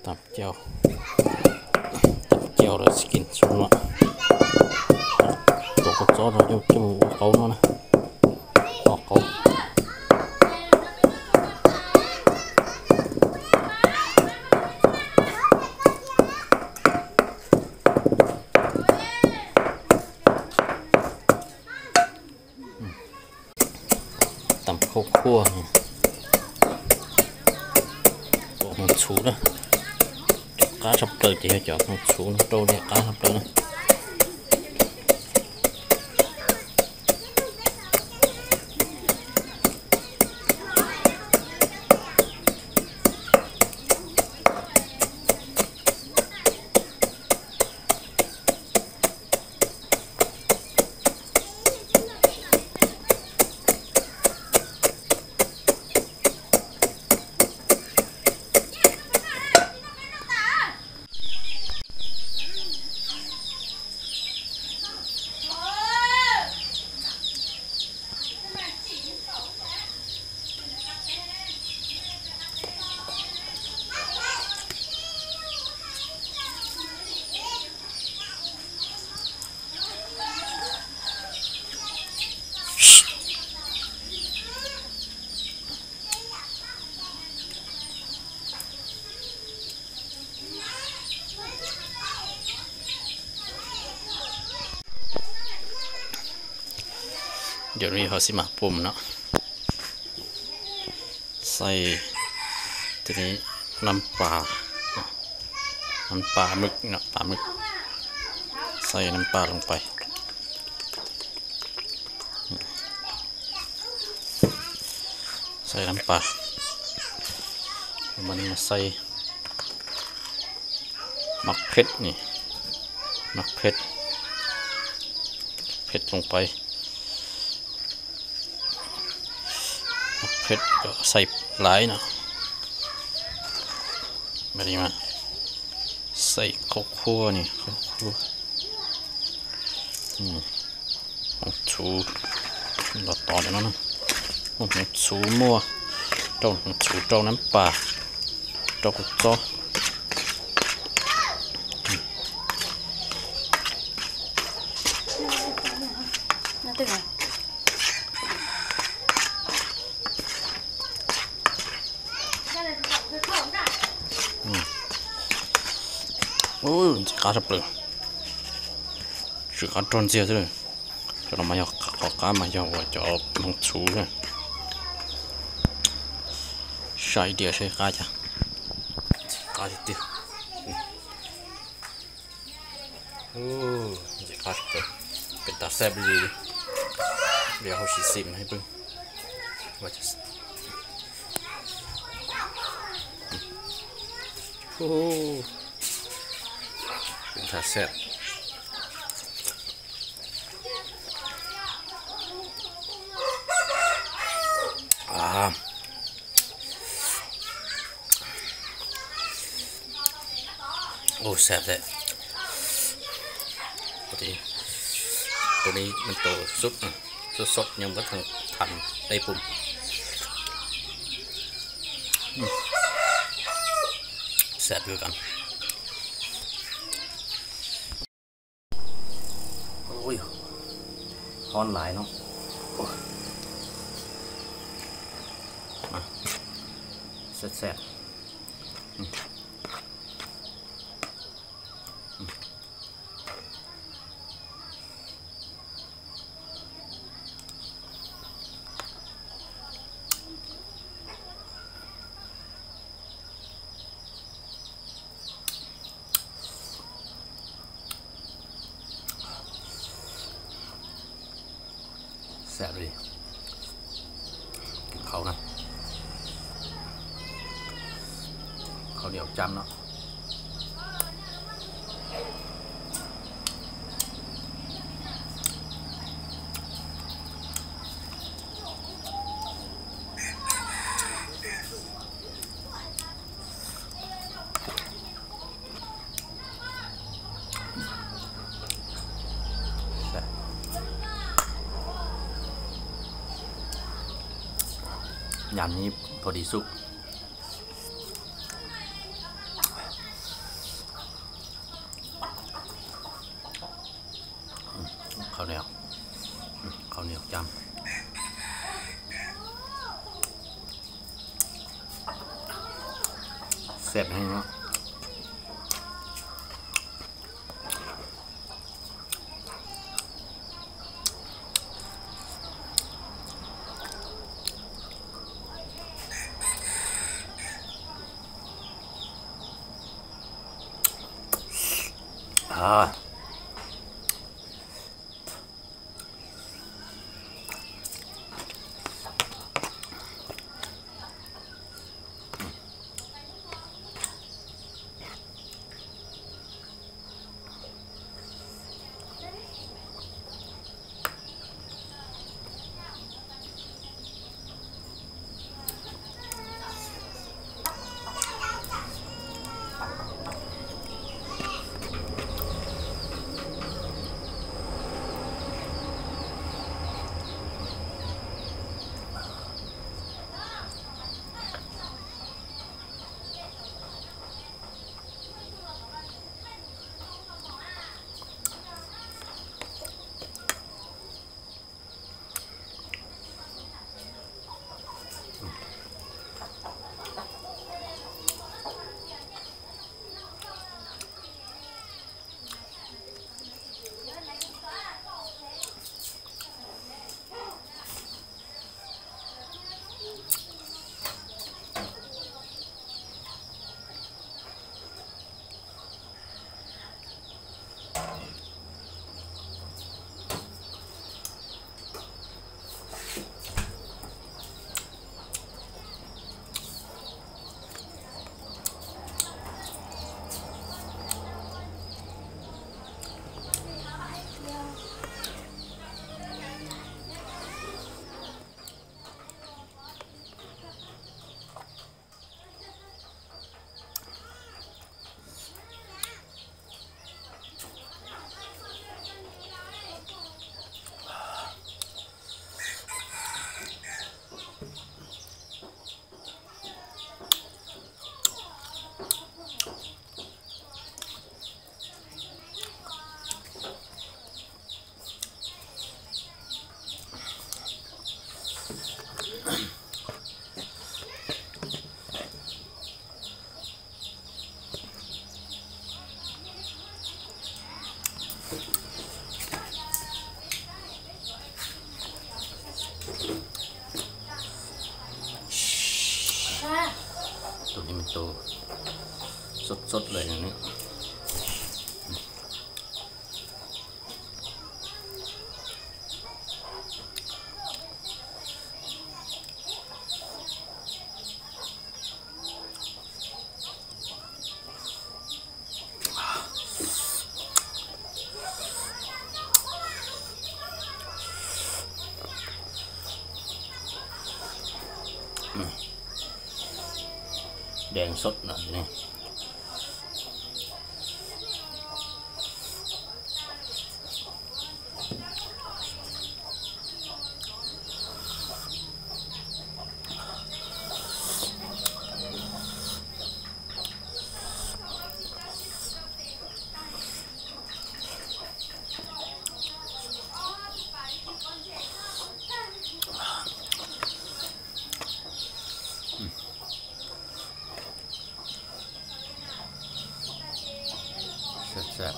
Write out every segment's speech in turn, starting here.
ຕຳແຈ່ວ ຕຳແຈ່ວແລ້ວຊິກິນຊຸມເນາະ. ໂຕກະຈອກເນາະ ຈຸ້ມເຂົ້າເນາະນະ ອອກເຂົ້າ. ຕຳເຂົ້າຂົ້ວນີ້ ໂອ້ໂຫ ສູນະ ກາສັບເປີດເດ ເຈົ້າສູນະ ໂຕເດກາສັບເປີດນະ. ດຽວນີ້ເຮົາຊິມາປຸ້ມເນາະ ໃສ່ໂຕນີ້ ນ້ຳປາ ນ້ຳປາໝຶກເນາະ ປາໝຶກ ໃສ່ນ້ຳປາລົງໄປ. ໃສ່ນ້ຳປາ ບາດນີ້ມາໃສ່ໝາກເຜັດນີ້ ໝາກເຜັດ ເຜັດລົງໄປ ໝາກເຜັດກໍໃສ່ຫຼາຍເນາະ. ບາດນີ້ມາໃສ່ເຂົ້າຂົ້ວນີ້ ເຂົ້າຂົ້ວ ອືມ ໝາກຊູ ລະຕອນນັ້ນນະ ໝາກຊູມົວ ເຕົ້າ ໝາກຊູ ເຕົ້ານ້ຳປາ ເຕົ້າກຸດຈອ ອືມ ໂອ້ຍ ຊິກາສະເປີ ຊິກາຕອນເສຍເລີຍ. ຈະມາຢອກ ຂໍກາມາຢອກວ່າຈະເອົາມັງຊູເລີຍ ໃສ່ເດຍໃສ່ກາຈະ ກາຈະຕິ ໂອ້ ຊິກາສະເປີ ເປັນຕາແຊບອີ່ຫຼີ. ດຽວເຮົາຊິຊິມໃຫ້ເບິ່ງວ່າຈະ ໂອ້ ເປັນຕາແຊບ. ອາ ໂອ້ ແຊບແທ້ ໂຕນີ້ ໂຕນີ້ມັນໂຕສຸດ ສົດໆ ຍັງບໍ່ທັນ ທັນໄດ້ປຸ້ມ ອືມ ແຊບຄືກັນ. ໂອ້ຍ ຮ້ອນຫຼາຍເນາະ ໂອ້ຍ ມາ ແຊບໆ ອືມ. ແຊບເລີຍ ກິນເຂົ້ານຳ ເຂົ້າໜຽວຈ້ຳເນາະ. ຍາມນີ້ພໍດີສຸກ. ซ่ບແຮງເນາະ. ອາ. ໂຕນີ້ມັນໂຕສົດໆເລີຍນີ້. ອືມ ແດງສົດເນາະນີ້. ແຊບໆ.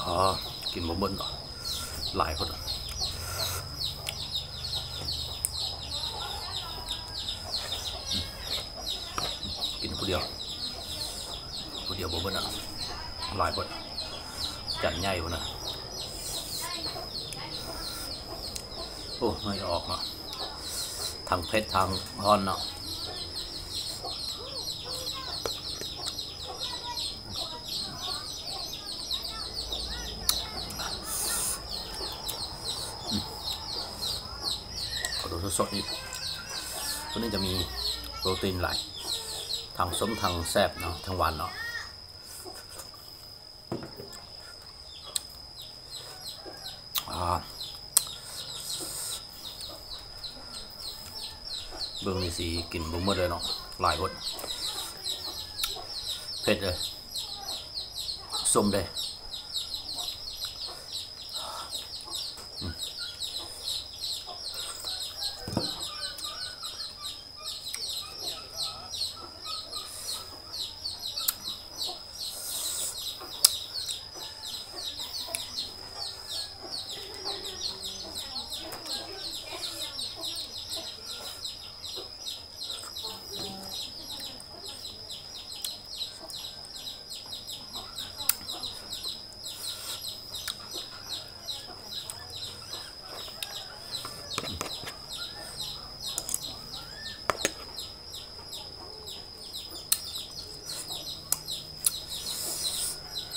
ອໍ ກິນບໍ່ເບິດດອກ ຫຼາຍໂພດ. ກິນຜູ້ດຽວ ຜູ້ດຽວບໍ່ເບິດນະ ຫຼາຍໂພດ ຈານໃຫຍ່ພຸ້ນນະ. ໂອ້ ເຫື່ອອອກເນາະ ທັງເຜັດທັງຮ້ອນເນາະ. ອືມ ຂໍດູສົດໆ ນີ້ ຕົວນີ້ຈະມີໂປຣຕີນຫຼາຍ ທັງສົ້ມ ທັງແຊບເນາະ ທັງຫວານເນາະ. ອາ ເບິ່ງນີ້ຊິກິນບໍ່ໝົດເລີຍເນາະ ຫຼາຍໂພດ ເຜັດເລີຍ. ສົ້ມເດ້.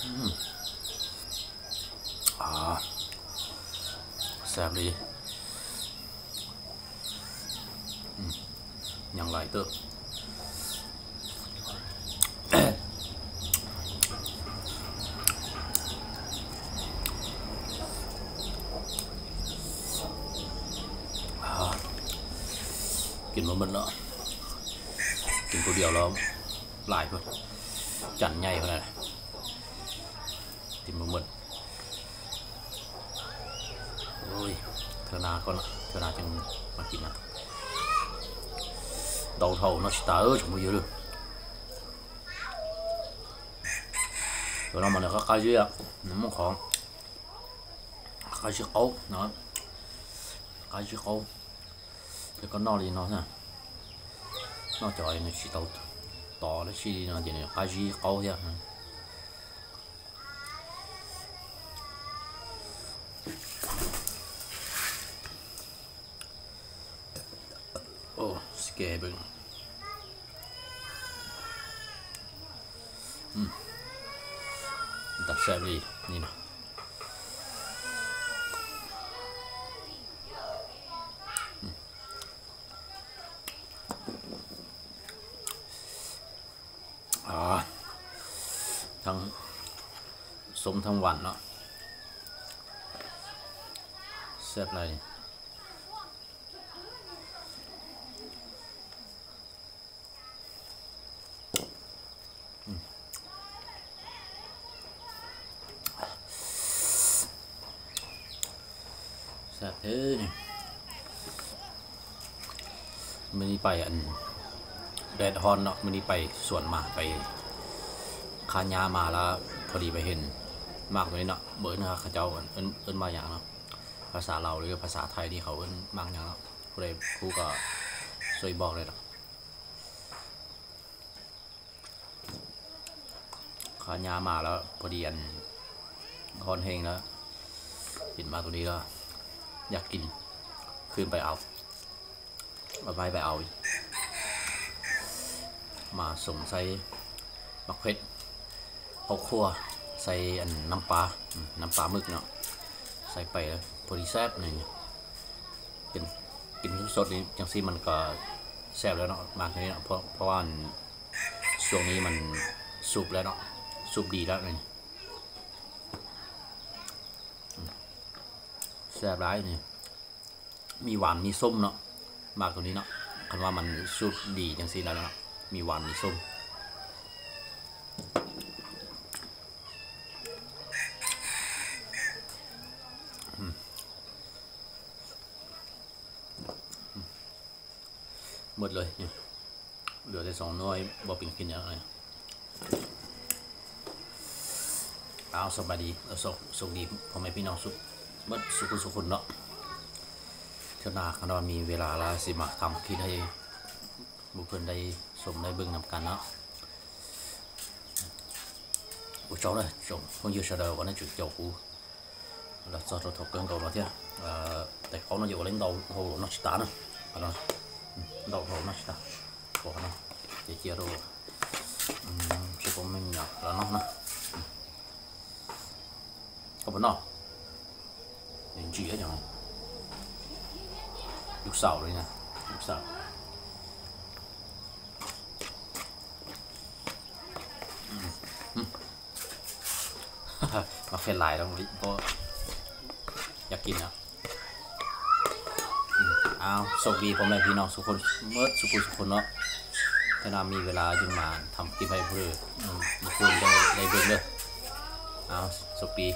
ອືມ ອາ ແຊບອີ່ຫຼີ. ອືມ ຍັງຫຼາຍເຕີບ. ອາ ກິນບໍ່ໝົດເນາະ, ກິນຜູ້ດຽວແລ້ວຫຼາຍພຸ້ນ, ຈານໃຫຍ່ພຸ້ນນະ, ກິນບໍ່ໝົດ. ໂອ້ຍ ເທື່ອໜ້າກ່ອນນະ, ເທື່ອໜ້າຈຶ່ງມາກິນນະ. ເດົາເທົ່າເນາະ ຊິຕາເອີຍ, ຈັ່ງບໍ່ເຍອະເດີ. ເດີນອກມານີ້ກໍໃກ້ຊິແລ້ວ, ນ້ຳມັນຂອງ ໃກ້ຊິເຂົ້າເນາະ, ໃກ້ຊິເຂົ້າ. ແລ້ວກໍນອກອີກເນາະ, ນອກຈາກອັນນີ້ຊິເຕົາຕໍ່ແລ້ວຊິເນາະ, ດຽວນີ້ໃກ້ຊິເຂົ້າແລ້ວ. ໂອ້ ສະແກເບິ່ງ. ອືມ ຕາແຊບອີ່ຫຼີນີ້ນະ. ອືມ ອາ ທັງສົ້ມທັງຫວານເນາະ, ແຊບຫຼາຍນີ້. ອືມ ແຊບເດີນີ້. ມື້ນີ້ໄປອັນ ແດດຮ້ອນເນາະ, ມື້ນີ້ໄປສວນມາ, ໄປຄາຫຍ້າມາ ແລ້ວພໍດີໄປເຫັນໝາກໂຕນີ້ເນາະ, ບໍ່ເອີ້ນວ່າເຂົາເຈົ້າເອີ້ນ ເອີ້ນວ່າຫຍັງເນາະ, ພາສາລາວ ຫຼື ພາສາໄທນີ້ເຂົາເອີ້ນໝາກຫຍັງເນາະ, ຜູ້ໃດຮູ້ກໍຊ່ວຍບອກແດ່ເນາະ. ຄາຫຍ້າມາແລ້ວພໍດີອັນຮ້ອນແຮງແລ້ວ ເຫັນໝາກໂຕນີ້ແລ້ວຢາກກິນ, ຄືນໄປເອົາ ເອົາໄປ ໄປເອົາ ມາສົ້ມໃສ່ໝາກເຜັດ ເຂົ້າຂົ້ວ ໃສ່ອັນນ້ຳປາ ອືມ ນ້ຳປາໝຶກເນາະ ໃສ່ໄປແລ້ວພໍດີແຊບນີ້. ກິນ ກິນສົດໆນີ້ຈັ່ງຊີ້ມັນກໍແຊບແລ້ວເນາະ ໝາກນີ້ເນາະ ເພາະ ເພາະວ່າອັນ ຊ່ວງນີ້ມັນສຸກແລ້ວເນາະ ສຸກດີແລ້ວນີ້ ແຊບຫຼາຍນີ້ ມີຫວານມີສົ້ມເນາະ ໝາກໂຕນີ້ເນາະ ຄັນວ່າມັນສຸກດີຈັ່ງຊີ້ແລ້ວເນາະ ມີຫວານມີສົ້ມ ອືມ. ໝົດເລີຍນີ້ ເຫຼືອແຕ່ສອງໜ່ວຍ ບໍ່ເປັນກິນຫຍັງເລີຍ. ອ້າວ ສະບາຍດີ ໂຊກ ໂຊກດີພໍ່ແມ່ພີ່ນ້ອງສຸກ ເບິດສຸກຄົນເນາະ ເທື່ອໜ້າຄັນວ່າມີເວລາລະຊິມາທຳກິນໃຫ້ໝູ່ເພື່ອນໄດ້ຊົມໄດ້ເບິ່ງນຳກັນເນາະ. ລູກສາວເລີຍນະ ລູກສາວ ອືມ ອືມ ໝາກເຜັດຫຼາຍແລ້ວບໍ່ຢາກກິນແລ້ວ. ອືມ ອ້າວ ໂຊກດີພໍ່ແມ່ພີ່ນ້ອງສຸກຄົນ ເໝິດສຸກຄົນເນາະ ຖ້ານຳມີເວລາຈຶ່ງມາທຳກິນໃຫ້ຜູ້ ອືມ ຜູ້ຄົນໄດ້ ໄດ້ເບິ່ງເດີ. ເອົາ ໂຊກດີ.